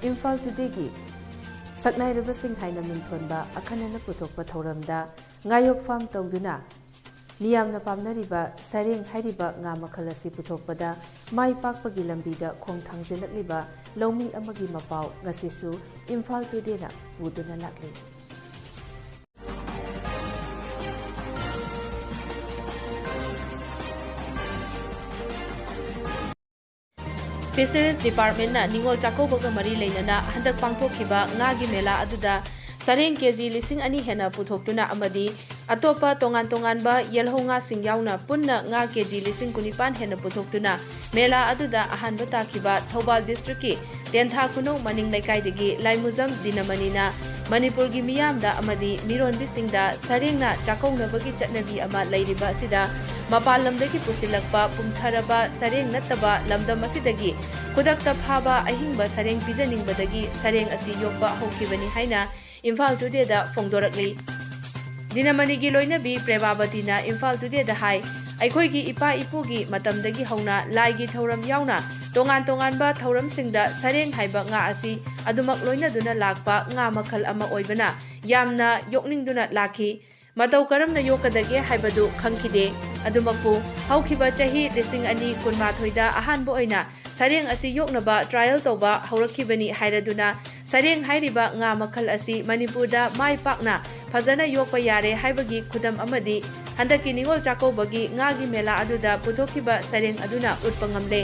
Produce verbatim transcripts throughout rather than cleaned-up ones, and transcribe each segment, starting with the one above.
ꯏꯝꯐꯥꯜ ꯇꯨꯗꯦꯒꯤ ꯁꯛꯅꯥꯏꯔꯕꯁꯤꯡ ꯍꯥꯏꯅ ꯃꯤꯡꯊꯣꯟꯕ ꯑꯈꯟꯅꯅ ꯄꯨꯊꯣꯛꯄ ꯊꯧꯔꯝꯗ ꯉꯥꯌꯣꯛꯐꯝ ꯇꯧꯗꯨꯅ ꯃꯤꯌꯥꯝꯅ ꯄꯥꯝꯅꯔꯤꯕ ꯁꯔꯦꯡ ꯍꯥꯏꯔꯤꯕ ꯉꯥ ꯃꯈꯜ ꯑꯁꯤ ꯄꯨꯊꯣꯛꯄꯗ ꯃꯥꯏ ꯄꯥꯛꯄꯒꯤ ꯂꯝꯕꯤꯗ ꯈꯣꯡ ꯊꯥꯡꯖꯤꯜꯂꯛꯂꯤꯕ ꯂꯧꯃꯤ ꯑꯃꯒꯤ ꯃꯄꯥꯎ ꯉꯁꯤꯁꯨ ꯏꯝꯐꯥꯜ ꯇꯨꯗꯦꯅ ꯄꯨꯗꯨꯅ ꯂꯥꯛꯂꯤ꯫ ꯐꯤꯁꯔꯤꯁ ꯗꯤꯄꯥꯔꯠꯃꯦꯟꯅ ꯅꯤꯉꯣꯜ ꯆꯥꯛꯀꯧꯕꯒ ꯃꯔꯤ ꯂꯩꯅꯅ ꯍꯟꯗꯛ ꯄꯥꯡꯊꯣꯛꯈꯤꯕ ꯉꯥꯒꯤ ꯃꯦꯂꯥ ꯑꯗꯨꯗ ꯁꯔꯦꯡ ꯀꯦꯖꯤ ꯂꯤꯁꯤꯡ ꯑꯅꯤ ꯍꯦꯟꯅ ꯄꯨꯊꯣꯛꯇꯨꯅ ꯑꯃꯗꯤ ꯑꯇꯣꯞꯄ ꯇꯣꯉꯥꯟ ꯇꯣꯉꯥꯟꯕ ꯌꯦꯜꯍꯧ ꯉꯥꯁꯤꯡ ꯌꯥꯎꯅ ꯄꯨꯟꯅ ꯉꯥ ꯀꯦꯖꯤ ꯂꯤꯁꯤꯡ ꯀꯨꯟꯅꯤꯄꯥꯟ ꯍꯦꯟꯅ ꯄꯨꯊꯣꯛꯇꯨꯅ ꯃꯦꯂꯥ ꯑꯗꯨꯗ ꯑꯍꯥꯟꯕ ꯇꯥꯈꯤꯕ ꯊꯧꯕꯥꯜ ꯗꯤꯁꯇ꯭ꯔꯤꯛꯀꯤ ꯇꯦꯟꯊꯥ ꯈꯨꯅꯧ ꯃꯅꯤꯡ ꯂꯩꯀꯥꯏꯗꯒꯤ ꯂꯥꯏꯃꯨꯖꯝ ꯗꯤꯅꯃꯅꯤꯅ ꯃꯅꯤꯄꯨꯔꯒꯤ ꯃꯤꯌꯥꯝꯗ ꯑꯃꯗꯤ ꯃꯤꯔꯣꯟꯕꯤꯁꯤꯡꯗ ꯁꯔꯦꯡꯅ ꯆꯥꯛꯀꯧꯅꯕꯒꯤ ꯆꯠꯅꯕꯤ ꯑꯃ ꯂꯩꯔꯤꯕ ꯑꯁꯤꯗ ꯃꯄꯥꯟ ꯂꯝꯗꯒꯤ ꯄꯨꯁꯤꯜꯂꯛꯄ ꯄꯨꯝꯊꯔꯕ ꯁꯔꯦꯡ ꯅꯠꯇꯕ ꯂꯝꯗꯝ ꯑꯁꯤꯗꯒꯤ ꯈꯨꯗꯛꯇ ꯐꯥꯕ ꯑꯍꯤꯡꯕ ꯁꯔꯦꯡ ꯄꯤꯖꯅꯤꯡꯕꯗꯒꯤ ꯁꯔꯦꯡ ꯑꯁꯤ ꯌꯣꯛꯄ ꯍꯧꯈꯤꯕꯅꯤ ꯍꯥꯏꯅ ꯏꯝꯐꯥꯜ ꯇꯨꯗꯦꯗ ꯐꯣꯡꯗꯣꯔꯛꯂꯤ꯫ ꯗꯤꯅꯃꯅꯤꯒꯤ ꯂꯣꯏꯅꯕꯤ ꯄ꯭ꯔꯦꯃꯥꯕꯇꯤꯅ ꯏꯝꯐꯥꯜ ꯇꯨꯗꯦꯗ ꯍꯥꯏ, ꯑꯩꯈꯣꯏꯒꯤ ꯏꯄꯥ ꯏꯄꯨꯒꯤ ꯃꯇꯝꯗꯒꯤ ꯍꯧꯅ ꯂꯥꯏꯒꯤ ꯊꯧꯔꯝ ꯌꯥꯎꯅ ꯇꯣꯉꯥꯟ ꯇꯣꯉꯥꯟꯕ ꯊꯧꯔꯝꯁꯤꯡꯗ ꯁꯔꯦꯡ ꯍꯥꯏꯕ ꯉꯥ ꯑꯁꯤ ꯑꯗꯨꯃꯛ ꯂꯣꯏꯅꯗꯨꯅ ꯂꯥꯛꯄ ꯉꯥ ꯃꯈꯜ ꯑꯃ ꯑꯣꯏꯕꯅ ꯌꯥꯝꯅ ꯌꯣꯛꯅꯤꯡꯗꯨꯅ ꯂꯥꯛꯈꯤ꯫ ꯃꯇꯧ ꯀꯔꯝꯅ ꯌꯣꯛꯀꯗꯒꯦ ꯍꯥꯏꯕꯗꯨ ꯈꯪꯈꯤꯗꯦ꯫ ꯑꯗꯨꯃꯛꯄꯨ ꯍꯧꯈꯤꯕ ꯆꯍꯤ ꯂꯤꯁꯤꯡ ꯑꯅꯤ ꯀꯨꯟꯃꯥꯊꯣꯏꯗ ꯑꯍꯥꯟꯕ ꯑꯣꯏꯅ ꯁꯔꯦꯡ ꯑꯁꯤ ꯌꯣꯛꯅꯕ trial ꯇꯧꯕ ꯍꯧꯔꯛꯈꯤꯕꯅꯤ ꯍꯥꯏꯔꯗꯨꯅ ꯁꯔꯦꯡ ꯍꯥꯏꯔꯤꯕ ꯉꯥ ꯃꯈꯜ ꯑꯁꯤ ꯃꯅꯤꯄꯨꯔꯗ ꯃꯥꯏ ꯄꯥꯛꯅ ꯐꯖꯅ ꯌꯣꯛꯄ ꯌꯥꯔꯦ ꯍꯥꯏꯕꯒꯤ ꯈꯨꯗꯝ ꯑꯃꯗꯤ ꯍꯟꯗꯛꯀꯤ ꯅꯤꯉꯣꯜ ꯆꯥꯛꯀꯧꯕꯒꯤ ꯉꯥꯒꯤ ꯃꯦꯂꯥ ꯑꯗꯨꯗ ꯄꯨꯊꯣꯛꯈꯤꯕ ꯁꯔꯦꯡ ꯑꯗꯨꯅ ꯎꯠꯄ ꯉꯝꯂꯦ꯫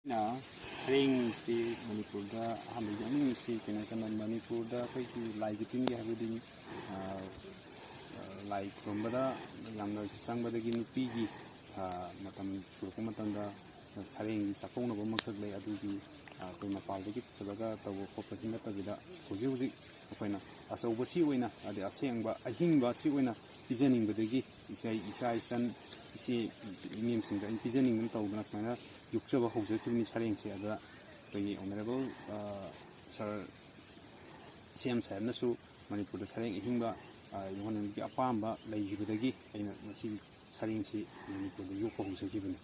ꯑꯩꯅ ꯁꯔꯦꯡꯁꯤ ꯃꯅꯤꯄꯨꯔꯗ ꯑꯍꯥꯟꯕ ꯌꯣꯛꯅꯤꯡꯉꯤꯁꯤ ꯀꯩꯅꯣ ꯍꯥꯏ ꯀꯥꯟꯗ ꯃꯅꯤꯄꯨꯔꯗ ꯑꯩꯈꯣꯏꯒꯤ ꯂꯥꯏꯒꯤ ꯇꯤꯟꯒꯤ ꯍꯥꯏꯕꯗꯤ ꯂꯥꯏ ꯈꯨꯔꯨꯝꯕꯗ ꯌꯥꯝꯅ ꯆꯪꯕꯗꯒꯤ ꯅꯨꯄꯤꯒꯤ ꯃꯇꯝ ꯁꯨꯔꯛꯄ ꯃꯇꯝꯗ ꯁꯔꯦꯡꯒꯤ ꯆꯥꯛꯀꯧꯅꯕ ꯑꯃꯈꯛ ꯂꯩ꯫ ꯑꯗꯨꯒꯤ ꯑꯩꯈꯣꯏ ꯃꯄꯥꯟꯗꯒꯤ ꯄꯨꯁꯤꯜꯂꯒ ꯇꯧꯕ ꯈꯣꯠꯄꯁꯤ ꯅꯠꯇꯕꯤꯗ ꯍꯧꯖꯤꯛ ꯍꯧꯖꯤꯛ ꯑꯩꯈꯣꯏꯅ ꯑꯆꯧꯕꯁꯤ ꯑꯣꯏꯅ ꯑꯗꯩ ꯑꯁꯦꯡꯕ ꯑꯍꯤꯡꯕ ꯑꯁꯤ ꯑꯣꯏꯅ ꯄꯤꯖꯅꯤꯡꯕꯗꯒꯤ ꯏꯆꯥ ꯏꯆꯥ ꯏꯆꯟ ꯏꯆꯦ ꯏꯅꯦꯝꯁꯤꯡꯗ ꯑꯩꯅ ꯄꯤꯖꯅꯤꯡꯗꯅ ꯇꯧꯗꯅ ꯁꯨꯃꯥꯏꯅ ꯌꯣꯛꯆꯕ ꯍꯧꯖꯔꯛꯈꯤꯕꯅꯤ ꯁꯔꯦꯡꯁꯦ꯫ ꯑꯗꯨꯗ ꯑꯩꯈꯣꯏꯒꯤ ꯑꯣꯅꯔꯦꯕꯜ ꯁꯥꯔ ꯁꯤ ꯑꯦꯝ ꯁꯥꯍꯦꯕꯅꯁꯨ ꯃꯅꯤꯄꯨꯔꯗ ꯁꯔꯦꯡ ꯑꯍꯤꯡꯕ ꯌꯣꯛꯍꯟꯅꯤꯡꯕꯒꯤ ꯑꯄꯥꯝꯕ ꯂꯩꯈꯤꯕꯗꯒꯤ ꯑꯩꯅ ꯃꯁꯤꯒꯤ ꯁꯔꯦꯡꯁꯤ ꯃꯅꯤꯄꯨꯔꯗ ꯌꯣꯛꯄ ꯍꯧꯖꯈꯤꯕꯅꯤ꯫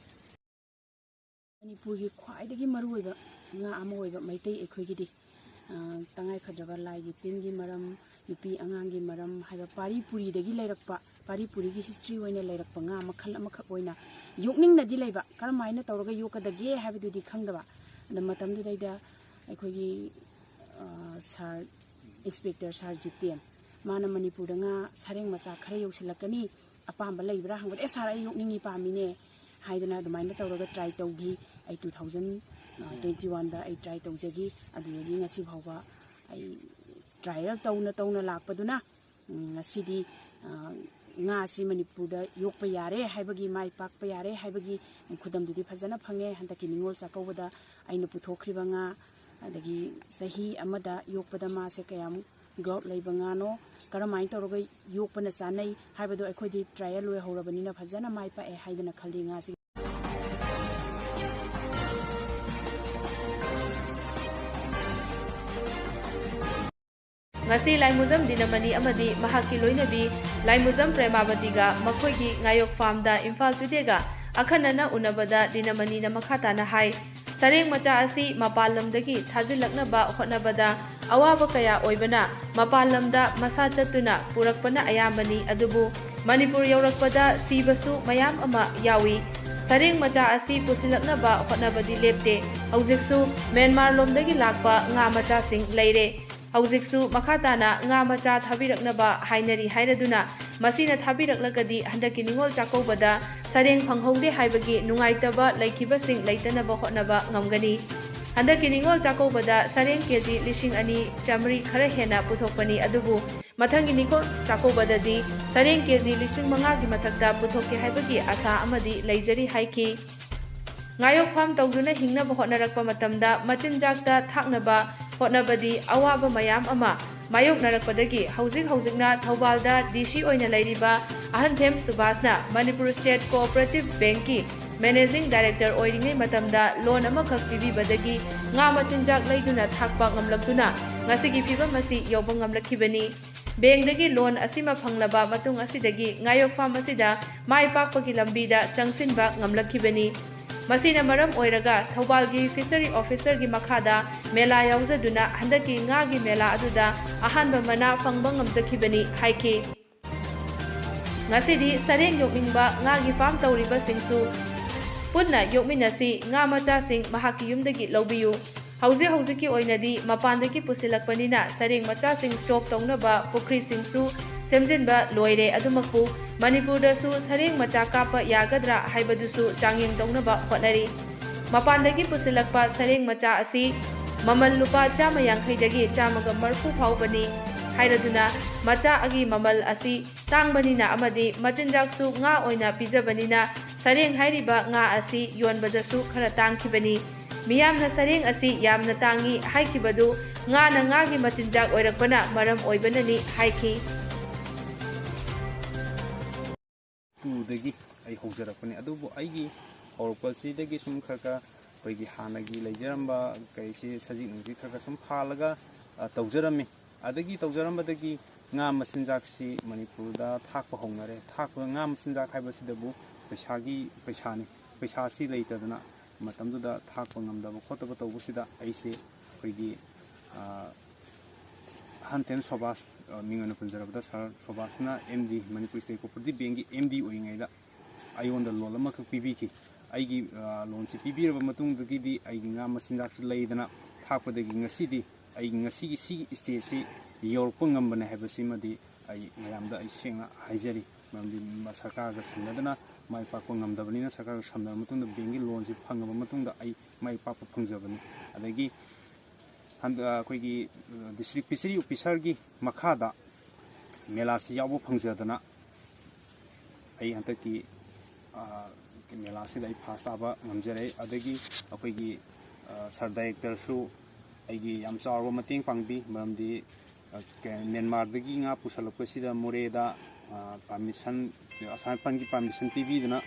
ꯃꯅꯤꯄꯨꯔꯒꯤ ꯈ꯭ꯋꯥꯏꯗꯒꯤ ꯃꯔꯨꯑꯣꯏꯕ ꯉꯥ ꯑꯃ ꯑꯣꯏꯕ ꯃꯩꯇꯩ ꯑꯩꯈꯣꯏꯒꯤꯗꯤ, ꯑ, ꯇꯉꯥꯏꯐꯗ꯭ꯔꯕ ꯂꯥꯏꯒꯤ ꯇꯤꯟꯒꯤ ꯃꯔꯝ, ꯅꯨꯄꯤ ꯑꯉꯥꯡꯒꯤ ꯃꯔꯝ ꯍꯥꯏꯕ ꯄꯥꯔꯤ ꯄꯨꯔꯤꯗꯒꯤ ꯂꯩꯔꯛꯄ, ꯄꯥꯔꯤ ꯄꯨꯔꯤꯒꯤ ꯍꯤꯁꯇ꯭ꯔꯤ ꯑꯣꯏꯅ ꯂꯩꯔꯛꯄ ꯉꯥ ꯃꯈꯜ ꯑꯃꯈꯛ ꯑꯣꯏꯅ ꯌꯣꯛꯅꯤꯡꯅꯗꯤ ꯂꯩꯕ, ꯀꯔꯝꯍꯥꯏꯅ ꯇꯧꯔꯒ ꯌꯣꯛꯀꯗꯒꯦ ꯍꯥꯏꯕꯗꯨꯗꯤ ꯈꯪꯗꯕ꯫ ꯑꯗ ꯃꯇꯝꯗꯨꯗꯩꯗ ꯑꯩꯈꯣꯏꯒꯤ, ꯑ, ꯁꯥꯔ, ꯏꯟꯁꯄꯦꯛꯇꯔ ꯁꯥꯔ ꯖꯤꯇꯦꯟ, ꯃꯥꯅ ꯃꯅꯤꯄꯨꯔꯗ ꯉꯥ ꯁꯥꯔꯦꯡ ꯃꯆꯥ ꯈꯔ ꯌꯧꯁꯤꯜꯂꯛꯀꯅꯤ, ꯑꯄꯥꯝꯕ ꯂꯩꯕ꯭ꯔꯥ ꯍꯪꯕꯗ, "ꯑꯦ ꯁꯥꯔ, ꯑꯩ ꯌꯣꯛꯅꯤꯡꯉꯤ, ꯄꯥꯝꯃꯤꯅꯦ" ꯍꯥꯏꯗꯅ ꯑꯗꯨꯃꯥꯏꯅ ꯇꯧꯔꯒ ꯇ꯭ꯔꯥꯏ ꯇꯧꯈꯤ꯫ ꯑꯩ ꯇꯨ ꯊꯥꯎꯖꯟ ꯇ꯭ꯋꯦꯟꯇꯤ ꯋꯥꯟꯗ ꯑꯩ ꯇ꯭ꯔꯥꯏ ꯇꯧꯖꯈꯤ꯫ ꯑꯗꯨꯗꯒꯤ ꯉꯁꯤ ꯐꯥꯎꯕ ꯑꯩ ꯇ꯭ꯔꯥꯏꯌꯦꯜ ꯇꯧꯅ ꯇꯧꯅ ꯂꯥꯛꯄꯗꯨꯅ, ꯎꯝ, ꯉꯁꯤꯗꯤ, ꯑ, ꯉꯥꯁꯤ ꯃꯅꯤꯄꯨꯔꯗ ꯌꯣꯛꯄ ꯌꯥꯔꯦ ꯍꯥꯏꯕꯒꯤ, ꯃꯥꯏ ꯄꯥꯛꯄ ꯌꯥꯔꯦ ꯍꯥꯏꯕꯒꯤ ꯈꯨꯗꯝꯗꯨꯗꯤ ꯐꯖꯅ ꯐꯪꯉꯦ꯫ ꯍꯟꯗꯛꯀꯤ ꯅꯤꯉꯣꯜ ꯆꯥꯛꯀꯧꯕꯗ ꯑꯩꯅ ꯄꯨꯊꯣꯛꯈ꯭ꯔꯤꯕ ꯉꯥ, ꯑꯗꯒꯤ ꯆꯍꯤ ꯑꯃꯗ ꯌꯣꯛꯄꯗ ꯃꯥꯁꯦ ꯀꯌꯥꯃꯨꯛ ꯒ꯭ꯔꯣꯠ ꯂꯩꯕ ꯉꯥꯅꯣ, ꯀꯔꯝꯍꯥꯏꯅ ꯇꯧꯔꯒ ꯌꯣꯛꯄꯅ ꯆꯥꯅꯩ ꯍꯥꯏꯕꯗꯣ ꯑꯩꯈꯣꯏꯗꯤ ꯇ꯭ꯔꯥꯏꯌꯦꯜ ꯂꯣꯏꯍꯧꯔꯕꯅꯤꯅ ꯐꯖꯅ ꯃꯥꯏ ꯄꯥꯛꯑꯦ ꯍꯥꯏꯗꯅ ꯈꯜꯂꯤ ꯉꯥꯁꯤ꯫ ꯉꯁꯤ ꯂꯥꯏꯃꯨꯖꯝ ꯗꯤꯅꯃꯅꯤ ꯑꯃꯗꯤ ꯃꯍꯥꯛꯀꯤ ꯂꯣꯏꯅꯕꯤ ꯂꯥꯏꯃꯨꯖꯝ ꯄ꯭ꯔꯦꯃꯥꯕꯇꯤꯒ ꯃꯈꯣꯏꯒꯤ ꯉꯥꯌꯣꯛ ꯐꯥꯔꯝꯗ ꯏꯝꯐꯥꯜ ꯇꯨꯗꯦꯒ ꯑꯈꯟꯅꯅ ꯎꯅꯕꯗ ꯗꯤꯅꯃꯅꯤꯅ ꯃꯈꯥ ꯇꯥꯅ ꯍꯥꯏ, ꯁꯔꯦꯡ ꯃꯆꯥ ꯑꯁꯤ ꯃꯄꯥꯟ ꯂꯝꯗꯒꯤ ꯊꯥꯖꯤꯜꯂꯛꯅꯕ ꯍꯣꯠꯅꯕꯗ ꯑꯋꯥꯕ ꯀꯌꯥ ꯑꯣꯏꯕꯅ ꯃꯄꯥꯟ ꯂꯝꯗ ꯃꯁꯥ ꯆꯠꯇꯨꯅ ꯄꯨꯔꯛꯄꯅ ꯑꯌꯥꯝꯕꯅꯤ, ꯑꯗꯨꯕꯨ ꯃꯅꯤꯄꯨꯔ ꯌꯧꯔꯛꯄꯗ ꯁꯤꯕꯁꯨ ꯃꯌꯥꯝ ꯑꯃ ꯌꯥꯎꯏ꯫ ꯁꯔꯦꯡ ꯃꯆꯥ ꯑꯁꯤ ꯄꯨꯁꯤꯜꯂꯛꯅꯕ ꯍꯣꯠꯅꯕꯗꯤ ꯂꯦꯞꯇꯦ꯫ ꯍꯧꯖꯤꯛꯁꯨ ꯃ꯭ꯌꯥꯟꯃꯥꯔ ꯂꯣꯝꯗꯒꯤ ꯂꯥꯛꯄ ꯉꯥ ꯃꯆꯥꯁꯤꯡ ꯂꯩꯔꯦ꯫ ꯍꯧꯖꯤꯛꯁꯨ ꯃꯈꯥ ꯇꯥꯅ ꯉꯥ ꯃꯆꯥ ꯊꯥꯕꯤꯔꯛꯅꯕ ꯍꯥꯏꯅꯔꯤ ꯍꯥꯏꯔꯗꯨꯅ, ꯃꯁꯤꯅ ꯊꯥꯕꯤꯔꯛꯂꯒꯗꯤ ꯍꯟꯗꯛꯀꯤ ꯅꯤꯉꯣꯜ ꯆꯥꯛꯀꯧꯕꯗ ꯁꯔꯦꯡ ꯐꯪꯍꯧꯗꯦ ꯍꯥꯏꯕꯒꯤ ꯅꯨꯡꯉꯥꯏꯇꯕ ꯂꯩꯈꯤꯕꯁꯤꯡ ꯂꯩꯇꯅꯕ ꯍꯣꯠꯅꯕ ꯉꯝꯒꯅꯤ꯫ ꯍꯟꯗꯛꯀꯤ ꯅꯤꯉꯣꯜ ꯆꯥꯛꯀꯧꯕꯗ ꯁꯔꯦꯡ ꯀꯦꯖꯤ ꯂꯤꯁꯤꯡ ꯑꯅꯤ ꯆꯥꯃꯔꯤ ꯈꯔ ꯍꯦꯟꯅ ꯄꯨꯊꯣꯛꯄꯅꯤ, ꯑꯗꯨꯕꯨ ꯃꯊꯪꯒꯤ ꯅꯤꯉꯣꯜ ꯆꯥꯛꯀꯧꯕꯗꯗꯤ ꯁꯔꯦꯡ ꯀꯦꯖꯤ ꯂꯤꯁꯤꯡ ꯃꯉꯥꯒꯤ ꯃꯊꯛꯇ ꯄꯨꯊꯣꯛꯀꯦ ꯍꯥꯏꯕꯒꯤ ꯑꯁꯥ ꯑꯃꯗꯤ ꯂꯩꯖꯔꯤ ꯍꯥꯏꯈꯤ꯫ ꯉꯥꯌꯣꯛ ꯐꯥꯔꯝ ꯇꯧꯗꯨꯅ ꯍꯤꯡꯅꯕ ꯍꯣꯠꯅꯔꯛꯄ ꯃꯇꯝꯗ ꯃꯆꯤꯟꯖꯥꯛꯇ ꯊꯥꯛꯅꯕ ꯍꯣꯠꯅꯕꯗꯤ ꯑꯋꯥꯕ ꯃꯌꯥꯝ ꯑꯃ ꯃꯥꯌꯣꯛꯅꯔꯛꯄꯗꯒꯤ ꯍꯧꯖꯤꯛ ꯍꯧꯖꯤꯛꯅ ꯊꯧꯕꯥꯜꯗ ꯗꯤ ꯁꯤ ꯑꯣꯏꯅ ꯂꯩꯔꯤꯕ ꯑꯍꯟꯊꯦꯝ ꯁꯨꯕꯥꯁꯅ ꯃꯅꯤꯄꯨꯔ ꯁ꯭ꯇꯦꯠ ꯀꯣꯑꯣꯄꯔꯦꯇꯤꯚ ꯕꯦꯡꯛꯀꯤ ꯃꯦꯅꯦꯖꯤꯡ ꯗꯥꯏꯔꯦꯛꯇꯔ ꯑꯣꯏꯔꯤꯉꯩ ꯃꯇꯝꯗ ꯂꯣꯟ ꯑꯃꯈꯛ ꯄꯤꯕꯤꯕꯗꯒꯤ ꯉꯥ ꯃꯆꯤꯟꯖꯥꯛ ꯂꯩꯗꯨꯅ ꯊꯥꯛꯄ ꯉꯝꯂꯛꯇꯨꯅ ꯉꯁꯤꯒꯤ ꯐꯤꯚꯝ ꯑꯁꯤ ꯌꯧꯕ ꯉꯝꯂꯛꯈꯤꯕꯅꯤ꯫ ꯕꯦꯡꯗꯒꯤ ꯂꯣꯟ ꯑꯁꯤꯃ ꯐꯪꯂꯕ ꯃꯇꯨꯡ ꯑꯁꯤꯗꯒꯤ ꯉꯥꯌꯣꯛ ꯐꯥꯔꯝ ꯑꯁꯤꯗ ꯃꯥꯏ ꯄꯥꯛꯄꯒꯤ ꯂꯝꯕꯤꯗ ꯆꯪꯁꯤꯟꯕ ꯉꯝꯂꯛꯈꯤꯕꯅꯤ꯫ ꯃꯁꯤꯅ ꯃꯔꯝ ꯑꯣꯏꯔꯒ ꯊꯧꯕꯥꯜꯒꯤ ꯐꯤꯁꯔꯤ ꯑꯣꯐꯤꯁꯔꯒꯤ ꯃꯈꯥꯗ ꯃꯦꯂꯥ ꯌꯥꯎꯖꯗꯨꯅ ꯍꯟꯗꯛꯀꯤ ꯉꯥꯒꯤ ꯃꯦꯂꯥ ꯑꯗꯨꯗ ꯑꯍꯥꯟꯕ ꯃꯅꯥ ꯐꯪꯕ ꯉꯝꯖꯈꯤꯕꯅꯤ ꯍꯥꯏꯈꯤ꯫ ꯉꯁꯤꯗꯤ ꯁꯔꯦꯡ ꯌꯣꯛꯅꯤꯡꯕ ꯉꯥꯒꯤ ꯐꯥꯝ ꯇꯧꯔꯤꯕꯁꯤꯡꯁꯨ ꯄꯨꯟꯅ ꯌꯣꯛꯃꯤꯟꯅꯁꯤ, ꯉꯥ ꯃꯆꯥꯁꯤꯡ ꯃꯍꯥꯛꯀꯤ ꯌꯨꯝꯗꯒꯤ ꯂꯧꯕꯤꯌꯨ꯫ ꯍꯧꯖꯤꯛ ꯍꯧꯖꯤꯛꯀꯤ ꯑꯣꯏꯅꯗꯤ ꯃꯄꯥꯟꯗꯒꯤ ꯄꯨꯁꯤꯜꯂꯛꯄꯅꯤꯅ ꯁꯔꯦꯡ ꯃꯆꯥꯁꯤꯡ ꯁ꯭ꯇꯣꯛ ꯇꯧꯅꯕ ꯄꯨꯈ꯭ꯔꯤꯁꯤꯡꯁꯨ ꯁꯦꯝꯖꯤꯟꯕ ꯂꯣꯏꯔꯦ꯫ ꯑꯗꯨꯃꯛꯄꯨ ꯃꯅꯤꯄꯨꯔꯗꯁꯨ ꯁꯔꯦꯡ ꯃꯆꯥ ꯀꯥꯞꯄ ꯌꯥꯒꯗ꯭ꯔꯥ ꯍꯥꯏꯕꯗꯨꯁꯨ ꯆꯥꯡꯌꯦꯡ ꯇꯧꯅꯕ ꯍꯣꯠꯅꯔꯤ꯫ ꯃꯄꯥꯟꯗꯒꯤ ꯄꯨꯁꯤꯜꯂꯛꯄ ꯁꯔꯦꯡ ꯃꯆꯥ ꯑꯁꯤ ꯃꯃꯜ ꯂꯨꯄꯥ ꯆꯥꯝꯃ ꯌꯥꯡꯈꯩꯗꯒꯤ ꯆꯥꯝꯃꯒ ꯃꯔꯐꯨ ꯐꯥꯎꯕꯅꯤ ꯍꯥꯏꯔꯗꯨꯅ ꯃꯆꯥꯒꯤ ꯃꯃꯜ ꯑꯁꯤ ꯇꯥꯡꯕꯅꯤꯅ ꯑꯃꯗꯤ ꯃꯆꯤꯟꯖꯥꯛꯁꯨ ꯉꯥ ꯑꯣꯏꯅ ꯄꯤꯖꯕꯅꯤꯅ ꯁꯔꯦꯡ ꯍꯥꯏꯔꯤꯕ ꯉꯥ ꯑꯁꯤ ꯌꯣꯟꯕꯗꯁꯨ ꯈꯔ ꯇꯥꯡꯈꯤꯕꯅꯤ꯫ ꯃꯤꯌꯥꯝꯅ ꯁꯔꯦꯡ ꯑꯁꯤ ꯌꯥꯝꯅ ꯇꯥꯡꯏ ꯍꯥꯏꯈꯤꯕꯗꯨ ꯉꯥꯅ ꯉꯥꯒꯤ ꯃꯆꯤꯟꯖꯥꯛ ꯑꯣꯏꯔꯛꯄꯅ ꯃꯔꯝ ꯑꯣꯏꯕꯅꯅꯤ ꯍꯥꯏꯈꯤ꯫ ꯇꯨꯗꯒꯤ ꯑꯩ ꯍꯧꯖꯔꯛꯄꯅꯤ꯫ ꯑꯗꯨꯕꯨ ꯑꯩꯒꯤ ꯍꯧꯔꯛꯄꯁꯤꯗꯒꯤ ꯁꯨꯝ ꯈꯔ ꯈꯔ ꯑꯩꯈꯣꯏꯒꯤ ꯍꯥꯟꯅꯒꯤ ꯂꯩꯖꯔꯝꯕ ꯀꯩꯁꯤ ꯁꯖꯤꯛ ꯅꯨꯡꯁꯤꯠ ꯈꯔ ꯈꯔ ꯁꯨꯝ ꯐꯥꯜꯂꯒ, ꯑ, ꯇꯧꯖꯔꯝꯃꯤ꯫ ꯑꯗꯒꯤ ꯇꯧꯖꯔꯝꯕꯗꯒꯤ ꯉꯥ ꯃꯆꯤꯟꯖꯥꯛꯁꯤ ꯃꯅꯤꯄꯨꯔꯗ ꯊꯥꯛꯄ ꯍꯧꯅꯔꯦ꯫ ꯊꯥꯛꯄ, ꯉꯥ ꯃꯆꯤꯟꯖꯥꯛ ꯍꯥꯏꯕꯁꯤꯗꯕꯨ ꯄꯩꯁꯥꯒꯤ, ꯄꯩꯁꯥꯅꯤ꯫ ꯄꯩꯁꯥꯁꯤ ꯂꯩꯇꯗꯅ ꯃꯇꯝꯗꯨꯗ ꯊꯥꯛꯄ ꯉꯝꯗꯕ ꯈꯣꯠꯇꯕ ꯇꯧꯕꯁꯤꯗ ꯑꯩꯁꯦ ꯑꯩꯈꯣꯏꯒꯤ, ꯑ, ꯑꯍꯟ ꯊꯦꯝ ꯁꯣꯕꯥꯁ, ꯑ, ꯃꯤꯡ ꯑꯣꯏꯅ ꯄꯟꯖꯔꯕꯗ ꯁꯥꯔ ꯁꯣꯕꯥꯁꯅ M D, Manipur state cooperative ꯕꯦꯡꯒꯤ ꯑꯦꯝ ꯗꯤ ꯑꯣꯏꯔꯤꯉꯩꯗ ꯑꯩꯉꯣꯟꯗ ꯂꯣꯟ ꯑꯃꯈꯛ ꯄꯤꯕꯤꯈꯤ꯫ ꯑꯩꯒꯤ, ꯑ, ꯂꯣꯟꯁꯤ ꯄꯤꯕꯤꯔꯕ ꯃꯇꯨꯡꯗꯒꯤꯗꯤ ꯑꯩꯒꯤ ꯉꯥ ꯃꯆꯤꯟꯖꯥꯛꯁꯤ ꯂꯩꯗꯅ ꯊꯥꯛꯄꯗꯒꯤ ꯉꯁꯤꯗꯤ ꯑꯩ ꯉꯁꯤꯒꯤ ꯁꯤꯒꯤ ꯁ꯭ꯇꯦꯖꯁꯤ ꯌꯧꯔꯛꯄ ꯉꯝꯕꯅꯦ ꯍꯥꯏꯕꯁꯤꯃꯗꯤ ꯑꯩ ꯃꯌꯥꯝꯗ ꯑꯩ ꯁꯦꯡꯅ ꯍꯥꯏꯖꯔꯤ꯫ ꯃꯔꯝꯗꯤ ꯃ-, ꯁꯔꯀꯥꯔꯒ ꯁꯝꯅꯗꯅ ꯃꯥꯏ ꯄꯥꯛꯄ ꯉꯝꯗꯕꯅꯤꯅ, ꯁꯔꯀꯥꯔꯒ ꯁꯝꯅꯔꯕ ꯃꯇꯨꯡꯗ ꯕꯦꯡꯒꯤ ꯂꯣꯟꯁꯤ ꯐꯪꯉꯕ ꯃꯇꯨꯡꯗ ꯑꯩ ꯃꯥꯏ ꯄꯥꯛꯄ ꯐꯪꯖꯕꯅꯤ꯫ ꯑꯗꯒꯤ ꯍꯟꯗ-, ꯑꯩꯈꯣꯏꯒꯤ, ꯑ, ꯗꯤꯁꯇ꯭ꯔꯤꯛ ꯐꯤꯁꯔꯤ ꯑꯣꯐꯤꯁꯥꯔꯒꯤ ꯃꯈꯥꯗ ꯃꯦꯂꯥꯁꯤ ꯌꯥꯎꯕ ꯐꯪꯖꯗꯅ ꯑꯩ ꯍꯟꯗꯛꯀꯤ, ꯑ, ꯃꯦꯂꯥꯁꯤꯗ ꯑꯩ ꯐꯥꯔꯁ ꯇꯥꯕ ꯉꯝꯖꯔꯦ꯫ ꯑꯗꯒꯤ ꯑꯩꯈꯣꯏꯒꯤ, ꯑ, ꯁꯥꯔ ꯗꯥꯏꯔꯦꯛꯇꯔꯁꯨ ꯑꯩꯒꯤ ꯌꯥꯝ ꯆꯥꯎꯔꯕ ꯃꯇꯦꯡ ꯄꯥꯡꯕꯤ꯫ ꯃꯔꯝꯗꯤ, ꯑ, ꯀ-, ꯃ꯭ꯌꯥꯟꯃꯥꯔꯗꯒꯤ ꯉꯥ ꯄꯨꯁꯜꯂꯛꯄꯁꯤꯗ ꯃꯣꯔꯦꯗ, ꯑ, ꯄꯥꯔꯃꯤꯁꯟ, ꯑꯁꯥꯝ ꯔꯥꯏꯐꯜꯒꯤ ꯄꯥꯔꯃꯤꯁꯟ ꯄꯤꯕꯤꯗꯨꯅ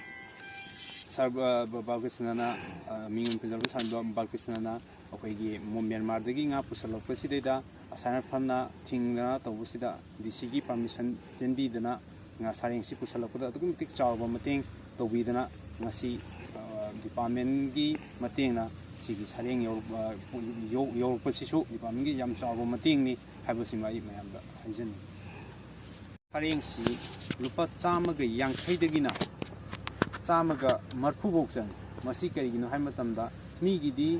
ꯁꯥꯔ ꯕ-, ꯕ-, ꯕꯥꯂꯀ꯭ꯔꯤꯁꯅꯅ, ꯑ, ꯃꯤꯡ ꯑꯣꯏꯅ ꯄꯟꯖꯕꯗ ꯁꯥꯔ ꯕ-, ꯕꯥꯂꯀ꯭ꯔꯤꯁꯅꯅ ꯑꯩꯈꯣꯏꯒꯤ ꯃꯣ-, ꯃ꯭ꯌꯥꯟꯃꯥꯔꯗꯒꯤ ꯉꯥ ꯄꯨꯁꯜꯂꯛꯄꯁꯤꯗꯩꯗ ꯑꯁꯥꯝ ꯔꯥꯏꯐꯜꯅ ꯊꯤꯡꯗꯅ ꯇꯧꯕꯁꯤꯗ ꯗꯤ ꯁꯤꯒꯤ ꯄꯥꯔꯃꯤꯁꯟ ꯆꯦꯟꯕꯤꯗꯅ ꯉꯥ ꯁꯥꯔꯦꯡꯁꯤ ꯄꯨꯁꯜꯂꯛꯄꯗ ꯑꯗꯨꯛꯀꯤ ꯃꯇꯤꯛ ꯆꯥꯎꯔꯕ ꯃꯇꯦꯡ ꯇꯧꯕꯤꯗꯅ ꯉꯁꯤ, ꯑ, ꯗꯤꯄꯥꯔꯠꯃꯦꯟꯒꯤ ꯃꯇꯦꯡꯅ ꯁꯤꯒꯤ ꯁꯔꯦꯡ ꯌꯧꯔꯛ-, ꯑ, ꯌꯧ-, ꯌꯧꯔꯛꯄꯁꯤꯁꯨ ꯗꯤꯄꯥꯔꯠꯃꯦꯟꯒꯤ ꯌꯥꯝ ꯆꯥꯎꯕ ꯃꯇꯦꯡꯅꯤ ꯍꯥꯏꯕꯁꯤꯃ ꯑꯩ ꯃꯌꯥꯝꯗ ꯍꯥꯏꯖꯅꯤꯡꯏ꯫ ꯁꯔꯦꯡꯁꯤ ꯂꯨꯄꯥ ꯆꯥꯝꯃꯒ ꯌꯥꯡꯈꯩꯗꯒꯤꯅ ꯆꯥꯝꯃꯒ ꯃꯔꯤꯐꯨ ꯐꯥꯎ ꯆꯪꯉꯤ꯫ ꯃꯁꯤ ꯀꯔꯤꯒꯤꯅꯣ ꯍꯥꯏꯕ ꯃꯇꯝꯗ ꯃꯤꯒꯤꯗꯤ,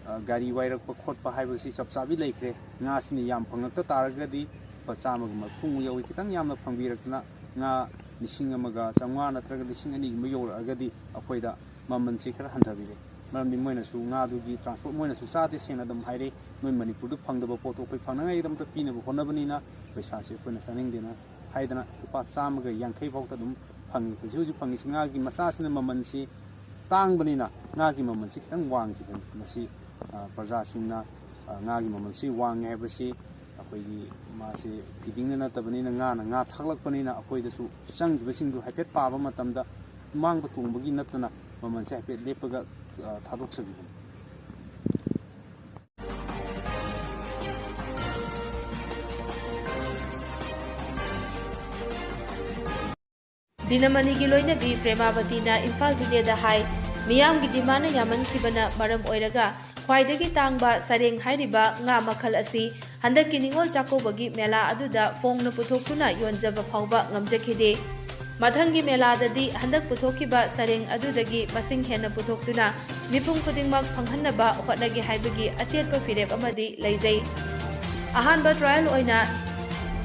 ꯑ, ꯒꯥꯔꯤ ꯋꯥꯏꯔꯛꯄ ꯈꯣꯠꯄ ꯍꯥꯏꯕꯁꯤ ꯆꯞ ꯆꯥꯕꯤ ꯂꯩꯈ꯭ꯔꯦ꯫ ꯉꯥꯁꯤꯅ ꯌꯥꯝ ꯐꯪꯉꯛꯇ ꯇꯥꯔꯒꯗꯤ ꯂꯨꯄꯥ ꯆꯥꯝꯃꯒ ꯃꯔꯤꯐꯨꯃꯨꯛ ꯌꯧꯏ꯫ ꯈꯤꯇꯪ ꯌꯥꯝꯅ ꯐꯪꯕꯤꯔꯛꯇꯅ ꯉꯥ ꯂꯤꯁꯤꯡ ꯑꯃꯒ ꯆꯥꯝꯃꯉꯥ ꯅꯠꯇ꯭ꯔꯒ ꯂꯤꯁꯤꯡ ꯑꯅꯤꯒꯨꯝꯕ ꯌꯧꯔꯛꯑꯒꯗꯤ ꯑꯩꯈꯣꯏꯗ ꯃꯃꯜꯁꯦ ꯈꯔ ꯍꯟꯊꯕꯤꯔꯦ꯫ ꯃꯔꯝꯗꯤ ꯃꯣꯏꯅꯁꯨ ꯉꯥꯗꯨꯒꯤ ꯇ꯭ꯔꯥꯟꯁꯄꯣꯔꯠ ꯃꯣꯏꯅꯁꯨ ꯆꯥꯗꯦ, ꯁꯦꯡꯅ ꯑꯗꯨꯝ ꯍꯥꯏꯔꯦ, "ꯅꯣꯏ ꯃꯅꯤꯄꯨꯔꯗ ꯐꯪꯗꯕ ꯄꯣꯠꯇꯣ ꯑꯩꯈꯣꯏ ꯐꯪꯅꯉꯥꯏꯒꯤꯗꯃꯛꯇ ꯄꯤꯅꯕ ꯍꯣꯠꯅꯕꯅꯤꯅ ꯄꯩꯁꯥꯁꯦ ꯑꯩꯈꯣꯏꯅ ꯆꯥꯅꯤꯡꯗꯦꯅ" ꯍꯥꯏꯗꯅ ꯂꯨꯄꯥ ꯆꯥꯝꯃꯒ ꯌꯥꯡꯈꯩ ꯐꯥꯎꯗ ꯑꯗꯨꯝ ꯐꯪꯉꯤ꯫ ꯍꯧꯖꯤꯛ ꯍꯧꯖꯤꯛ ꯐꯪꯉꯤꯁꯤ ꯉꯥꯒꯤ ꯃꯆꯥꯁꯤꯅ ꯃꯃꯜꯁꯤ ꯇꯥꯡꯕꯅꯤꯅ ꯉꯥꯒꯤ ꯃꯃꯜꯁꯤ ꯈꯤꯇꯪ ꯋꯥꯡꯈꯤꯕꯅꯤ꯫ ꯃꯁꯤ, ꯑ, ꯄ꯭ꯔꯖꯥꯁꯤꯡꯅ, ꯑ, ꯉꯥꯒꯤ ꯃꯃꯜꯁꯤ ꯋꯥꯡꯉꯦ ꯍꯥꯏꯕꯁꯤ ꯑꯩꯈꯣꯏꯒꯤ ꯃꯥꯁꯤ feedingꯅ ꯅꯠꯇꯕꯅꯤꯅ ꯉꯥꯅ ꯉꯥ ꯊꯥꯛꯂꯛꯄꯅꯤꯅ ꯑꯩꯈꯣꯏꯗꯁꯨ ꯆꯪꯈꯤꯕꯁꯤꯡꯗꯨ ꯍꯥꯏꯐꯦꯠ ꯄꯥꯕ ꯃꯇꯝꯗ ꯃꯥꯡꯕ ꯇꯣꯡꯕꯒꯤ ꯅꯠꯇꯅ ꯃꯃꯜꯁꯦ ꯍꯥꯏꯐꯦꯠ ꯂꯦꯞꯄꯒ, ꯑ, ꯊꯥꯗꯣꯛꯆꯈꯤꯕꯅꯤ꯫ ꯗꯤꯅꯃꯅꯤꯒꯤ ꯂꯣꯏꯅꯕꯤ ꯄ꯭ꯔꯦꯃꯥꯕꯇꯤꯅ ꯏꯝꯐꯥꯜ ꯇꯨꯗꯦꯗ ꯍꯥꯏ, ꯃꯤꯌꯥꯝꯒꯤ ꯗꯤꯃꯥꯟꯅ ꯌꯥꯝꯃꯟꯈꯤꯕꯅ ꯃꯔꯝ ꯑꯣꯏꯔꯒ ꯈ꯭ꯋꯥꯏꯗꯒꯤ ꯇꯥꯡꯕ ꯁꯔꯦꯡ ꯍꯥꯏꯔꯤꯕ ꯉꯥ ꯃꯈꯜ ꯑꯁꯤ ꯍꯟꯗꯛꯀꯤ ꯅꯤꯉꯣꯜ ꯆꯥꯛꯀꯧꯕꯒꯤ ꯃꯦꯂꯥ ꯑꯗꯨꯗ ꯐꯣꯡꯅ ꯄꯨꯊꯣꯛꯇꯨꯅ ꯌꯣꯟꯖꯕ ꯐꯥꯎꯕ ꯉꯝꯖꯈꯤꯗꯦ꯫ ꯃꯊꯪꯒꯤ ꯃꯦꯂꯥꯗꯗꯤ ꯍꯟꯗꯛ ꯄꯨꯊꯣꯛꯈꯤꯕ ꯁꯔꯦꯡ ꯑꯗꯨꯗꯒꯤ ꯃꯁꯤꯡ ꯍꯦꯟꯅ ꯄꯨꯊꯣꯛꯇꯨꯅ ꯃꯤꯄꯨꯝ ꯈꯨꯗꯤꯡꯃꯛ ꯐꯪꯍꯟꯅꯕ ꯍꯣꯠꯅꯒꯦ ꯍꯥꯏꯕꯒꯤ ꯑꯆꯦꯠꯄ ꯐꯤꯔꯦꯞ ꯑꯃꯗꯤ ꯂꯩꯖꯩ꯫ ꯑꯍꯥꯟꯕ trial ꯑꯣꯏꯅ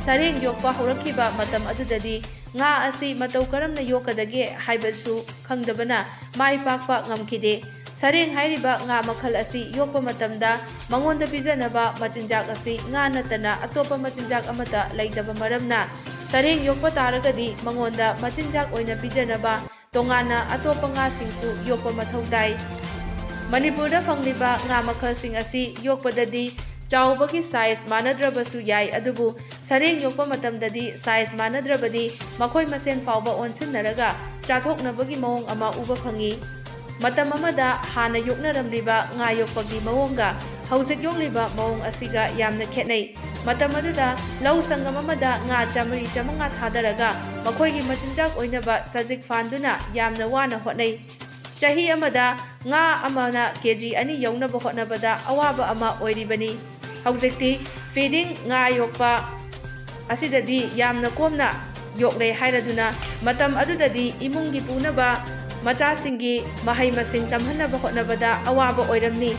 ꯁꯔꯦꯡ ꯌꯣꯛꯄ ꯍꯧꯔꯛꯈꯤꯕ ꯃꯇꯝ ꯑꯗꯨꯗꯗꯤ ꯉꯥ ꯑꯁꯤ ꯃꯇꯧ ꯀꯔꯝꯅ ꯌꯣꯛꯀꯗꯒꯦ ꯍꯥꯏꯕꯁꯨ ꯈꯪꯗꯕꯅ ꯃꯥꯏ ꯄꯥꯛꯄ ꯉꯝꯈꯤꯗꯦ꯫ ꯁꯔꯦꯡ ꯍꯥꯏꯔꯤꯕ ꯉꯥ ꯃꯈꯜ ꯑꯁꯤ ꯌꯣꯛꯄ ꯃꯇꯝꯗ ꯃꯉꯣꯟꯗ ꯄꯤꯖꯅꯕ ꯃꯆꯤꯟꯖꯥꯛ ꯑꯁꯤ ꯉꯥ ꯅꯠꯇꯅ ꯑꯇꯣꯞꯄ ꯃꯆꯤꯟꯖꯥꯛ ꯑꯃꯠꯇ ꯂꯩꯇꯕ ꯃꯔꯝꯅ, ꯁꯔꯦꯡ ꯌꯣꯛꯄ ꯇꯥꯔꯒꯗꯤ ꯃꯉꯣꯟꯗ ꯃꯆꯤꯟꯖꯥꯛ ꯑꯣꯏꯅ ꯄꯤꯖꯅꯕ ꯇꯣꯉꯥꯟꯅ ꯑꯇꯣꯞꯄ ꯉꯥꯁꯤꯡꯁꯨ ꯌꯣꯛꯄ ꯃꯊꯧ ꯇꯥꯏ꯫ ꯃꯅꯤꯄꯨꯔꯗ ꯐꯪꯂꯤꯕ ꯉꯥ ꯃꯈꯜꯁꯤꯡ ꯑꯁꯤ ꯌꯣꯛꯄꯗꯗꯤ ꯆꯥꯎꯕꯒꯤ size ꯃꯥꯟꯅꯗ꯭ꯔꯕꯁꯨ ꯌꯥꯏ, ꯑꯗꯨꯕꯨ ꯁꯔꯦꯡ ꯌꯣꯛꯄ ꯃꯇꯝꯗꯗꯤ size ꯃꯥꯟꯅꯗ꯭ꯔꯕꯗꯤ ꯃꯈꯣꯏ ꯃꯁꯦꯟ ꯐꯥꯎꯕ ꯑꯣꯟꯁꯤꯟꯅꯔꯒ ꯆꯥꯊꯣꯛꯅꯕꯒꯤ ꯃꯑꯣꯡ ꯑꯃ ꯎꯕ ꯐꯪꯏ꯫ ꯃꯇꯝ ꯑꯃꯗ ꯍꯥꯟꯅ ꯌꯣꯛꯅꯔꯝꯂꯤꯕ ꯉꯥ ꯌꯣꯛꯄꯒꯤ ꯃꯑꯣꯡꯒ ꯍꯧꯖꯤꯛ ꯌꯣꯛꯂꯤꯕ ꯃꯑꯣꯡ ꯑꯁꯤꯒ ꯌꯥꯝꯅ ꯈꯦꯠꯅꯩ꯫ ꯃꯇꯝ ꯑꯗꯨꯗ ꯂꯧ ꯁꯪꯒꯝ ꯑꯃꯗ ꯉꯥ ꯆꯥꯃꯔꯤ ꯆꯥꯃꯉꯥ ꯊꯥꯗꯔꯒ ꯃꯈꯣꯏꯒꯤ ꯃꯆꯤꯟꯖꯥꯛ ꯑꯣꯏꯅꯕ ꯁꯖꯤꯛ ꯐꯥꯟꯗꯨꯅ ꯌꯥꯝꯅ ꯋꯥꯅ ꯍꯣꯠꯅꯩ꯫ ꯆꯍꯤ ꯑꯃꯗ ꯉꯥ ꯑꯃꯅ ꯀꯦ ꯖꯤ ꯑꯅꯤ ꯌꯧꯅꯕ ꯍꯣꯠꯅꯕꯗ ꯑꯋꯥꯕ ꯑꯃ ꯑꯣꯏꯔꯤꯕꯅꯤ꯫ ꯍꯧꯖꯤꯛꯇꯤ feeding ꯉꯥ ꯌꯣꯛꯄ ꯑꯁꯤꯗꯗꯤ ꯌꯥꯝꯅ ꯀꯣꯝꯅ ꯌꯣꯛꯂꯦ ꯍꯥꯏꯔꯗꯨꯅ ꯃꯇꯝ ꯑꯗꯨꯗꯗꯤ ꯏꯃꯨꯡꯒꯤ ꯄꯨꯅꯕ ꯃꯆꯥꯁꯤꯡꯒꯤ ꯃꯍꯩ ꯃꯁꯤꯡ ꯇꯝꯍꯟꯅꯕ ꯍꯣꯠꯅꯕꯗ ꯑꯋꯥꯕ ꯑꯣꯏꯔꯝꯃꯤ꯫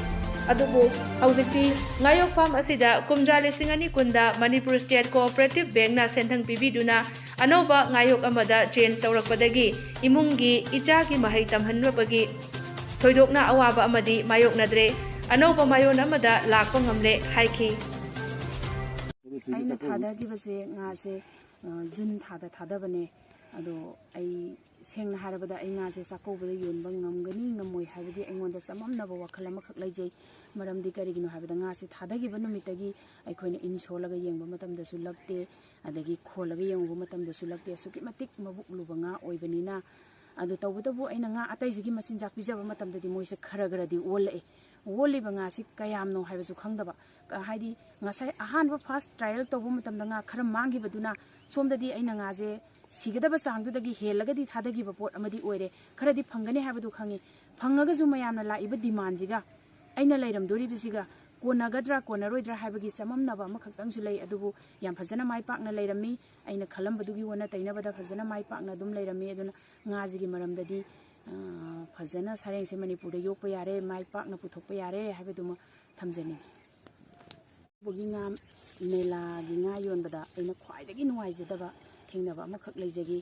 ꯑꯗꯨꯕꯨ ꯍꯧꯖꯤꯛꯇꯤ ꯉꯥꯌꯣꯛ ꯐꯥꯝ ꯑꯁꯤꯗ ꯀꯨꯝꯖꯥ ꯂꯤꯁꯤꯡ ꯑꯅꯤ ꯀꯨꯟꯗ ꯃꯅꯤꯄꯨꯔ State Cooperative Bankꯅ ꯁꯦꯟꯊꯪ ꯄꯤꯕꯤꯗꯨꯅ ꯑꯅꯧꯕ ꯉꯥꯌꯣꯛ ꯑꯃꯗ change ꯇꯧꯔꯛꯄꯗꯒꯤ ꯏꯃꯨꯡꯒꯤ ꯏꯆꯥꯒꯤ ꯃꯍꯩ ꯇꯝꯍꯟꯕꯒꯤ ꯊꯣꯏꯗꯣꯛꯅ ꯑꯋꯥꯕ ꯑꯃꯗꯤ ꯃꯥꯌꯣꯛꯅꯗ꯭ꯔꯦ꯫ ꯑꯅꯧꯕ ꯃꯥꯌꯣꯟ ꯑꯃꯗ ꯂꯥꯛꯄ ꯉꯝꯂꯦ ꯍꯥꯏꯈꯤ꯫ ꯑꯩꯅ ꯊꯥꯗꯈꯤꯕꯁꯦ ꯉꯥꯁꯦ, ꯑ, ꯖꯨꯟ ꯊꯥꯗ ꯊꯥꯗꯕꯅꯦ꯫ ꯑꯗꯣ ꯑꯩ ꯁꯦꯡꯅ ꯍꯥꯏꯔꯕꯗ ꯑꯩ ꯉꯥꯁꯦ ꯆꯥꯛꯀꯧꯕꯗ ꯌꯣꯟꯕ ꯉꯝꯒꯅꯤ ꯉꯝꯃꯣꯏ ꯍꯥꯏꯕꯒꯤ ꯑꯩꯉꯣꯟꯗ ꯆꯃꯝꯅꯕ ꯋꯥꯈꯜ ꯑꯃꯈꯛ ꯂꯩꯖꯩ꯫ ꯃꯔꯝꯗꯤ ꯀꯔꯤꯒꯤꯅꯣ ꯍꯥꯏꯕꯗ ꯉꯥꯁꯦ ꯊꯥꯗꯈꯤꯕ ꯅꯨꯃꯤꯠꯇꯒꯤ ꯑꯩꯈꯣꯏꯅ ꯏꯟ ꯁꯣꯜꯂꯒ ꯌꯦꯡꯕ ꯃꯇꯝꯗꯁꯨ ꯂꯛꯇꯦ, ꯑꯗꯒꯤ ꯈꯣꯜꯂꯒ ꯌꯦꯡꯉꯨꯕ ꯃꯇꯝꯗꯁꯨ ꯂꯛꯇꯦ꯫ ꯑꯁꯨꯛꯀꯤ ꯃꯇꯤꯛ ꯃꯕꯨꯛ ꯂꯨꯕ ꯉꯥ ꯑꯣꯏꯕꯅꯤꯅ꯫ ꯑꯗꯨ ꯇꯧꯕꯇꯕꯨ ꯑꯩꯅ ꯉꯥ ꯑꯇꯩꯁꯤꯒꯤ ꯃꯆꯤꯟꯖꯥꯛ ꯄꯤꯖꯕ ꯃꯇꯝꯗꯗꯤ ꯃꯣꯏꯁꯦ ꯈꯔ ꯈꯔꯗꯤ ꯑꯣꯜꯂꯛꯑꯦ꯫ ꯑꯣꯜꯂꯤꯕ ꯉꯥꯁꯤ ꯀꯌꯥꯝꯅꯣ ꯍꯥꯏꯕꯁꯨ ꯈꯪꯗꯕ꯫ ꯀ-, ꯍꯥꯏꯗꯤ ꯉꯁꯥꯏ ꯑꯍꯥꯟꯕ first trial ꯇꯧꯕ ꯃꯇꯝꯗ ꯉꯥ ꯈꯔ ꯃꯥꯡꯈꯤꯕꯗꯨꯅ ꯁꯣꯝꯗꯗꯤ ꯑꯩꯅ ꯉꯥꯁꯦ ꯁꯤꯒꯗꯕ ꯆꯥꯡꯗꯨꯗꯒꯤ ꯍꯦꯜꯂꯒꯗꯤ ꯊꯥꯗꯈꯤꯕ ꯄꯣꯠ ꯑꯃꯗꯤ ꯑꯣꯏꯔꯦ꯫ ꯈꯔꯗꯤ ꯐꯪꯒꯅꯤ ꯍꯥꯏꯕꯗꯨ ꯈꯪꯉꯤ꯫ ꯐꯪꯉꯒꯁꯨ ꯃꯌꯥꯝꯅ ꯂꯥꯛꯏꯕ demandꯁꯤꯒ ꯑꯩꯅ ꯂꯩꯔꯝꯗꯣꯔꯤꯕꯁꯤꯒ ꯀꯣꯟꯅꯒꯗ꯭ꯔꯥ ꯀꯣꯟꯅꯔꯣꯏꯗ꯭ꯔꯥ ꯍꯥꯏꯕꯒꯤ ꯆꯃꯝꯅꯕ ꯑꯃꯈꯛꯇꯪꯁꯨ ꯂꯩ꯫ ꯑꯗꯨꯕꯨ ꯌꯥꯝ ꯐꯖꯅ ꯃꯥꯏ ꯄꯥꯛꯅ ꯂꯩꯔꯝꯃꯤ꯫ ꯑꯩꯅ ꯈꯜꯂꯝꯕꯗꯨꯒꯤ ꯑꯣꯟꯅ ꯇꯩꯅꯕꯗ ꯐꯖꯅ ꯃꯥꯏ ꯄꯥꯛꯅ ꯑꯗꯨꯝ ꯂꯩꯔꯝꯃꯤ꯫ ꯑꯗꯨꯅ ꯉꯥꯁꯤꯒꯤ ꯃꯔꯝꯗꯗꯤ, ꯑ, ꯐꯖꯅ ꯁꯥꯔꯦꯡꯁꯦ ꯃꯅꯤꯄꯨꯔꯗ ꯌꯣꯛꯄ ꯌꯥꯔꯦ, ꯃꯥꯏ ꯄꯥꯛꯅ ꯄꯨꯊꯣꯛꯄ ꯌꯥꯔꯦ ꯍꯥꯏꯕꯗꯨꯃ ꯊꯝꯖꯅꯤꯡꯉꯤ꯫ ꯕꯨꯒꯤ ꯉꯥ, ꯃꯦꯂꯥꯒꯤ ꯉꯥ ꯌꯣꯟꯕꯗ ꯑꯩꯅ ꯈ꯭ꯋꯥꯏꯗꯒꯤ ꯅꯨꯡꯉꯥꯏꯖꯗꯕ ꯊꯦꯡꯅꯕ ꯑꯃꯈꯛ ꯂꯩꯖꯈꯤ꯫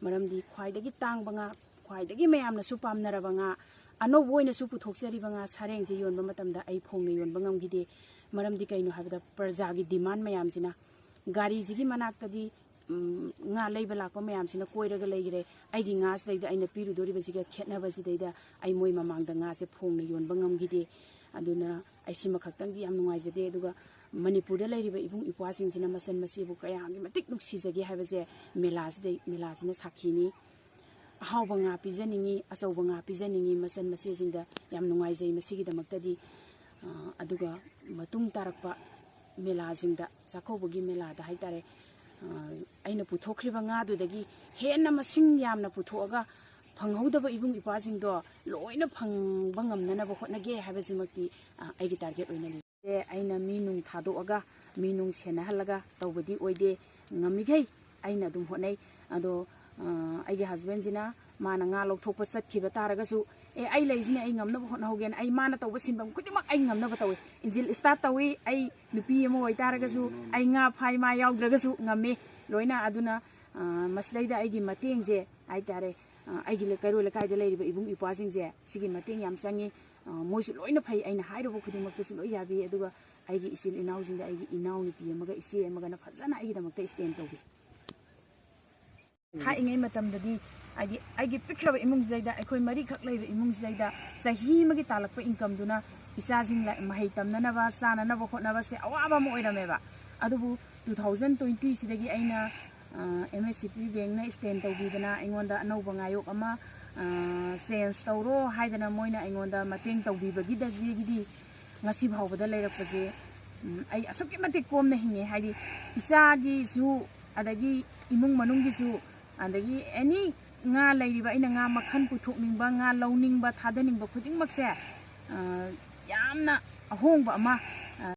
ꯃꯔꯝꯗꯤ ꯈ꯭ꯋꯥꯏꯗꯒꯤ ꯇꯥꯡꯕ ꯉꯥ, ꯈ꯭ꯋꯥꯏꯗꯒꯤ ꯃꯌꯥꯝꯅꯁꯨ ꯄꯥꯝꯅꯔꯕ ꯉꯥ, ꯑꯅꯧꯕ ꯑꯣꯏꯅꯁꯨ ꯄꯨꯊꯣꯛꯆꯔꯤꯕ ꯉꯥ ꯁꯥꯔꯦꯡꯁꯦ ꯌꯣꯟꯕ ꯃꯇꯝꯗ ꯑꯩ ꯐꯣꯡꯅ ꯌꯣꯟꯕ ꯉꯝꯈꯤꯗꯦ꯫ ꯃꯔꯝꯗꯤ ꯀꯩꯅꯣ ꯍꯥꯏꯕꯗ ꯄ꯭ꯔꯖꯥꯒꯤ demand ꯃꯌꯥꯝꯁꯤꯅ꯫ ꯒꯥꯔꯤꯁꯤꯒꯤ ꯃꯅꯥꯛꯇꯗꯤ, ꯎꯝ, ꯉꯥ ꯂꯩꯕ ꯂꯥꯛꯄ ꯃꯌꯥꯝꯁꯤꯅ ꯀꯣꯏꯔꯒ ꯂꯩꯈ꯭ꯔꯦ꯫ ꯑꯩꯒꯤ ꯉꯥꯁꯤꯗꯩꯗ ꯑꯩꯅ ꯄꯤꯔꯨꯗꯣꯔꯤꯕꯁꯤꯒ ꯈꯦꯠꯅꯕꯁꯤꯗꯩꯗ ꯑꯩ ꯃꯣꯏ ꯃꯃꯥꯡꯗ ꯉꯥꯁꯦ ꯐꯣꯡꯅ ꯌꯣꯟꯕ ꯉꯝꯈꯤꯗꯦ꯫ ꯑꯗꯨꯅ ꯑꯩ ꯁꯤꯃꯈꯛꯇꯪꯗꯤ ꯌꯥꯝ ꯅꯨꯡꯉꯥꯏꯖꯗꯦ꯫ ꯑꯗꯨꯒ ꯃꯅꯤꯄꯨꯔꯗ ꯂꯩꯔꯤꯕ ꯏꯕꯨꯡ ꯏꯄ꯭ꯋꯥꯁꯤꯡꯁꯤꯅ ꯃꯆꯟ ꯃꯆꯦꯕꯨ ꯀꯌꯥꯒꯤ ꯃꯇꯤꯛ ꯅꯨꯡꯁꯤꯖꯒꯦ ꯍꯥꯏꯕꯁꯦ ꯃꯦꯂꯥꯁꯤꯗꯩ, ꯃꯦꯂꯥꯁꯤꯅ ꯁꯥꯈꯤꯅꯤ꯫ ꯑꯍꯥꯎꯕ ꯉꯥ ꯄꯤꯖꯅꯤꯡꯉꯤ, ꯑꯆꯧꯕ ꯉꯥ ꯄꯤꯖꯅꯤꯡꯉꯤ ꯃꯆꯟ ꯃꯆꯦꯁꯤꯡꯗ꯫ ꯌꯥꯝ ꯅꯨꯡꯉꯥꯏꯖꯩ ꯃꯁꯤꯒꯤꯗꯃꯛꯇꯗꯤ꯫ ꯑ, ꯑꯗꯨꯒ ꯃꯇꯨꯡ ꯇꯥꯔꯛꯄ ꯃꯦꯂꯥꯁꯤꯡꯗ, ꯆꯥꯛꯀꯧꯕꯒꯤ ꯃꯦꯂꯥꯗ ꯍꯥꯏꯇꯥꯔꯦ, ꯑ, ꯑꯩꯅ ꯄꯨꯊꯣꯛꯈ꯭ꯔꯤꯕ ꯉꯥꯗꯨꯗꯒꯤ ꯍꯦꯟꯅ ꯃꯁꯤꯡ ꯌꯥꯝꯅ ꯄꯨꯊꯣꯛꯑꯒ ꯐꯪꯍꯧꯗꯕ ꯏꯕꯨꯡ ꯏꯄ꯭ꯋꯥꯁꯤꯡꯗꯣ ꯂꯣꯏꯅ ꯐꯪꯕ ꯉꯝꯅꯅꯕ ꯍꯣꯠꯅꯒꯦ ꯍꯥꯏꯕꯁꯤꯃꯛꯇꯤ, ꯑ, ꯑꯩꯒꯤ target ꯑꯣꯏꯅ ꯂꯩꯖꯩ꯫ ꯑꯩꯅ ꯃꯤ ꯅꯨꯡ ꯊꯥꯗꯣꯛꯑꯒ, ꯃꯤ ꯅꯨꯡ ꯁꯦꯟꯅꯍꯜꯂꯒ ꯇꯧꯕꯗꯤ ꯑꯣꯏꯗꯦ꯫ ꯉꯝꯃꯤꯈꯩ ꯑꯩꯅ ꯑꯗꯨꯝ ꯍꯣꯠꯅꯩ꯫ ꯑꯗꯣ, ꯑ, ꯑꯩꯒꯤ husbandꯁꯤꯅ ꯃꯥꯅ ꯉꯥ ꯂꯧꯊꯣꯛꯄ ꯆꯠꯈꯤꯕ ꯇꯥꯔꯒꯁꯨ, "ꯑꯦ, ꯑꯩ ꯂꯩꯁꯤꯅꯦ, ꯑꯩ ꯉꯝꯅꯕ ꯍꯣꯠꯅꯍꯧꯒꯦꯅ" ꯑꯩ ꯃꯥꯅ ꯇꯧꯕ ꯁꯤꯟꯐꯝ ꯈꯨꯗꯤꯡꯃꯛ ꯑꯩ ꯉꯝꯅꯕ ꯇꯧꯏ꯫ Engine start ꯇꯧꯏ, ꯑꯩ ꯅꯨꯄꯤ ꯑꯃ ꯑꯣꯏꯇꯥꯔꯒꯁꯨ, ꯑꯩ ꯉꯥ ꯐꯥꯏ ꯃꯥ ꯌꯥꯎꯗ꯭ꯔꯒꯁꯨ ꯉꯝꯃꯤ ꯂꯣꯏꯅ꯫ ꯑꯗꯨꯅ, ꯑ, ꯃꯁꯤꯗꯩꯗ ꯑꯩꯒꯤ ꯃꯇꯦꯡꯁꯦ ꯍꯥꯏꯇꯥꯔꯦ, ꯑ, ꯑꯩꯒꯤ ꯂꯩ-, ꯀꯩꯔꯣꯏ ꯂꯩꯀꯥꯏꯗ ꯂꯩꯔꯤꯕ ꯏꯕꯨꯡ ꯏꯄ꯭ꯋꯥꯁꯤꯡꯁꯦ ꯁꯤꯒꯤ ꯃꯇꯦꯡ ꯌꯥꯝ ꯆꯪꯉꯤ꯫ ꯑ, ꯃꯣꯏꯁꯨ ꯂꯣꯏꯅ ꯐꯩ, ꯑꯩꯅ ꯍꯥꯏꯔꯨꯕ ꯈꯨꯗꯤꯡꯃꯛꯇꯁꯨ ꯂꯣꯏ ꯌꯥꯕꯤ꯫ ꯑꯗꯨꯒ ꯑꯩꯒꯤ ꯏꯆꯤꯜ ꯏꯅꯥꯎꯁꯤꯡꯗ ꯑꯩꯒꯤ ꯏꯅꯥꯎꯅꯨꯄꯤ ꯑꯃꯒ ꯏꯆꯦ ꯑꯃꯒꯅ ꯐꯖꯅ ꯑꯩꯒꯤꯗꯃꯛꯇ stand ꯇꯧꯕꯤ꯫ ꯊꯥꯏꯅꯉꯩ ꯃꯇꯝꯗꯗꯤ, ꯍꯥꯏꯗꯤ, ꯑꯩꯒꯤ ꯄꯤꯛꯈ꯭ꯔꯕ ꯏꯃꯨꯡꯁꯤꯗꯩꯗ, ꯑꯩꯈꯣꯏ ꯃꯔꯤꯈꯛ ꯂꯩꯕ ꯏꯃꯨꯡꯁꯤꯗꯩꯗ ꯆꯍꯤ ꯑꯃꯒꯤ ꯇꯥꯜꯂꯛꯄ incomeꯗꯨꯅ ꯏꯆꯥꯁꯤꯡ ꯂꯥꯏ-, ꯃꯍꯩ ꯇꯝꯅꯅꯕ, ꯆꯥꯅꯅꯕ ꯍꯣꯠꯅꯕꯁꯦ ꯑꯋꯥꯕ ꯑꯃ ꯑꯣꯏꯔꯝꯃꯦꯕ꯫ ꯑꯗꯨꯕꯨ two thousand twenty ꯁꯤꯗꯒꯤ ꯑꯩꯅ, ꯑ, M S C P bankꯅ stand ꯇꯧꯕꯤꯗꯅ ꯑꯩꯉꯣꯟꯗ ꯑꯅꯧꯕ ꯉꯥꯌꯣꯛ ꯑꯃ, ꯑ, change ꯇꯧꯔꯣ ꯍꯥꯏꯗꯅ ꯃꯣꯏꯅ ꯑꯩꯉꯣꯟꯗ ꯃꯇꯦꯡ ꯇꯧꯕꯤꯕꯒꯤꯗꯒꯤꯗꯤ ꯉꯁꯤ ꯐꯥꯎꯕꯗ ꯂꯩꯔꯛꯄꯁꯦ, ꯎꯝ, ꯑꯩ ꯑꯁꯨꯛꯀꯤ ꯃꯇꯤꯛ ꯀꯣꯝꯅ ꯍꯤꯡꯉꯦ꯫ ꯍꯥꯏꯗꯤ, ꯏꯆꯥꯒꯤꯁꯨ, ꯑꯗꯒꯤ ꯏꯃꯨꯡ ꯃꯅꯨꯡꯒꯤꯁꯨ, ꯑꯗꯒꯤ any ꯉꯥ ꯂꯩꯔꯤꯕ, ꯑꯩꯅ ꯉꯥ ꯃꯈꯜ ꯄꯨꯊꯣꯛꯅꯤꯡꯕ, ꯉꯥ ꯂꯧꯅꯤꯡꯕ, ꯊꯥꯗꯅꯤꯡꯕ ꯈꯨꯗꯤꯡꯃꯛꯁꯦ, ꯑ, ꯌꯥꯝꯅ ꯑꯍꯣꯡꯕ ꯑꯃ